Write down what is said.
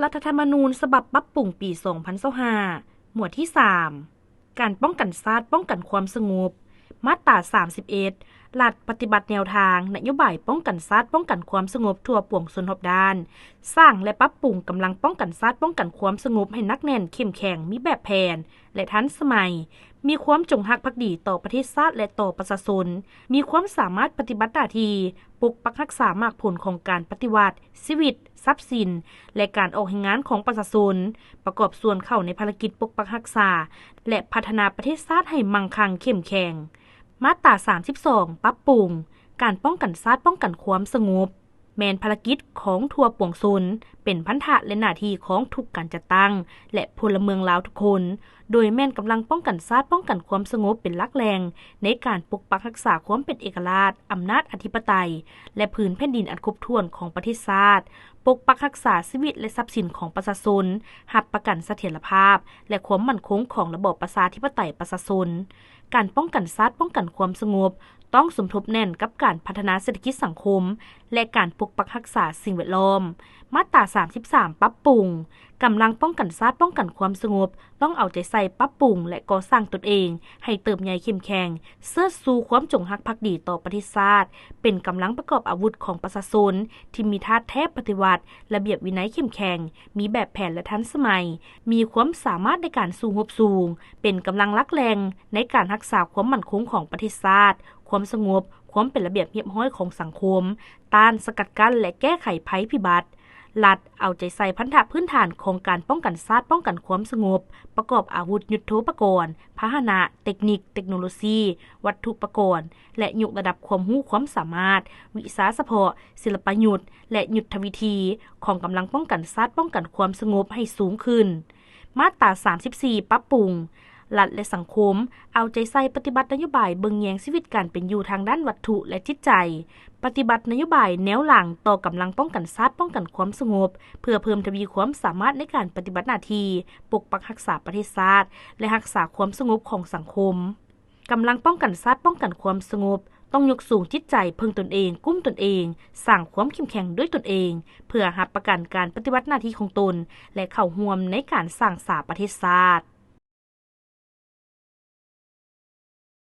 ລັດຖະທຳມະນູນສະບັບປັບປຸງປີສອງພັນຊາວຫ້າ ໝວດທີສາມ ການປ້ອງກັນຊາດ, ປ້ອງກັນຄວາມສະຫງົບ. ມາດຕາສາມສິບເອັດ ລັດປະຕິບັດແນວທາງນະໂຍບາຍປ້ອງກັນຊາດ, ປ້ອງກັນຄວາມສະຫງົບທົ່ວປວງຊົນຮອບດ້ານ, ສ້າງ ແລະ ປັບປຸງກຳລັງປ້ອງກັນຊາດ, ປ້ອງກັນຄວາມສະຫງົບໃຫ້ໜັກແໜ້ນ, ເຂັ້ມແຂງ, ມີແບບແຜນ ແລະ ທັນສະໄໝ, ມີຄວາມຈົງຮັກພັກດີຕໍ່ປະເທດຊາດ ແລະ ຕໍ່ປະຊາຊົນ, ມີຄວາມສາມາດປະຕິບັດໜ້າທີ່ປົກປັກຮັກສາໝາກຜົນຂອງການປະຕິວັດ, ຊີວິດ, ຊັບສິນ ແລະ ການອອກແຮງງານຂອງປະຊາຊົນ, ປະກອບສ່ວນເຂົ້າໃນພາລະກິດປົກປັກຮັກສາ ແລະ ພັດທະນາປະເທດຊາດໃຫ້ມັ່ງຄັ່ງເຂັ້ມແຂງ. ມາດຕາສາມສິບສອງ ປັບປຸງ ການປ້ອງກັນຊາດ, ປ້ອງກັນຄວາມສະຫງົບ ແມ່ນພາລະກິດຂອງທົ່ວປວງຊົນ, ເປັນພັນທະ ແລະ ໜ້າທີ່ຂອງທຸກການຈັດຕັ້ງ ແລະ ພົນລະເມືອງລາວທຸກຄົນ, ໂດຍແມ່ນກຳລັງປ້ອງກັນຊາດ, ປ້ອງກັນຄວາມສະຫງົບເປັນຫຼັກແຫຼ່ງໃນການປົກປັກຮັກສາຄວາມເປັນເອກະລາດ, ອຳນາດອະທິປະໄຕ ແລະ ພື້ນແຜ່ນດິນອັນຄົບຖ້ວນຂອງປະເທດຊາດ, ປົກປັກຮັກສາຊີວິດ ແລະ ຊັບສິນຂອງປະຊາຊົນ, ຮັບປະກັນສະຖຽນລະພາບ ແລະ ຄວາມໝັ້ນຄົງຂອງລະບອບປະຊາທິປະໄຕປະຊາຊົນ. ການປ້ອງກັນຊາດ, ປ້ອງກັນຄວາມສະຫງົບ ຕ້ອງສົມທົບແໜ້ນກັບການພັດທະນາເສດຖະກິດສັງຄົມ ແລະ ການປົກປັກຮັກສາສິ່ງແວດລ້ອມ. ມາດຕາສາມສິບສາມ ປັບປຸງ ກຳລັງປ້ອງກັນຊາດ, ປ້ອງກັນຄວາມສະຫງົບ ຕ້ອງເອົາໃຈໃສ່ປັບປຸງ ແລະ ກໍ່ສ້າງຕົນເອງໃຫ້ເຕີບໃຫຍ່ເຂັ້ມແຂງ, ເຊີດຊູຄວາມຈົງຮັກພັກດີຕໍ່ປະເທດຊາດ, ເປັນກຳລັງປະກອບອາວຸດຂອງປະຊາຊົນທີ່ມີທາດແທ້ປະຕິວັດ, ລະບຽບວິໄນເຂັ້ມແຂງ, ມີແບບແຜນ ແລະ ທັນສະໄໝ, ມີຄວາມສາມາດໃນການສູ້ຮົບສູງ, ເປັນກຳລັງຫຼັກແຫຼ່ງໃນການຮັກສາຄວາມໝັ້ນຄົງຂອງປະເທດຊາດ, ຄວາມສະຫງົບ, ຄວາມເປັນລະບຽບຮຽບຮ້ອຍຂອງສັງຄົມ, ຕ້ານ, ສະກັດກັ້ນ ແລະ ແກ້ໄຂໄພພິບັດ. ລັດເອົາໃຈໃສ່ພັນທະພື້ນຖານຂອງການປ້ອງກັນຊາດ, ປ້ອງກັນຄວາມສະຫງົບ, ປະກອບອາວຸດ, ຍຸດໂທປະກອນ, ພາຫະນະ, ເຕັກນິກ, ເຕັກໂນໂລຊີ, ວັດຖຸປະກອນ ແລະ ຍົກລະດັບຄວາມຮູ້ຄວາມສາມາດ, ວິຊາສະເພາະ, ສິລະປະຍຸດ ແລະ ຍຸດທະວິທີຂອງກຳລັງປ້ອງກັນຊາດ, ປ້ອງກັນຄວາມສະຫງົບໃຫ້ສູງຂຶ້ນ. ມາດຕາສາມສິບສີ່ ປັບປຸງ ລັດ ແລະ ສັງຄົມ ເອົາໃຈໃສ່ປະຕິບັດນະໂຍບາຍເບິ່ງແຍງຊີວິດການເປັນຢູ່ທາງດ້ານວັດຖຸ ແລະ ຈິດໃຈ, ປະຕິບັດນະໂຍບາຍແນວຫຼັງຕໍ່ກຳລັງປ້ອງກັນຊາດ, ປ້ອງກັນຄວາມສະຫງົບ ເພື່ອເພີ່ມທະວີຄວາມສາມາດໃນການປະຕິບັດໜ້າທີ່ປົກປັກຮັກສາປະເທດຊາດ ແລະ ຮັກສາຄວາມສະຫງົບຂອງສັງຄົມ. ກຳລັງປ້ອງກັນຊາດ, ປ້ອງກັນຄວາມສະຫງົບ ຕ້ອງຍົກສູງຈິດໃຈເພິ່ງຕົນເອງ, ກຸ້ມຕົນເອງ, ສ້າງຄວາມເຂັ້ມແຂງດ້ວຍຕົນເອງ ເພື່ອຮັບປະກັນການປະຕິບັດໜ້າທີ່ຂອງຕົນ ແລະ ເຂົ້າຮ່ວມໃນການສ້າງສາປະເທດຊາດ.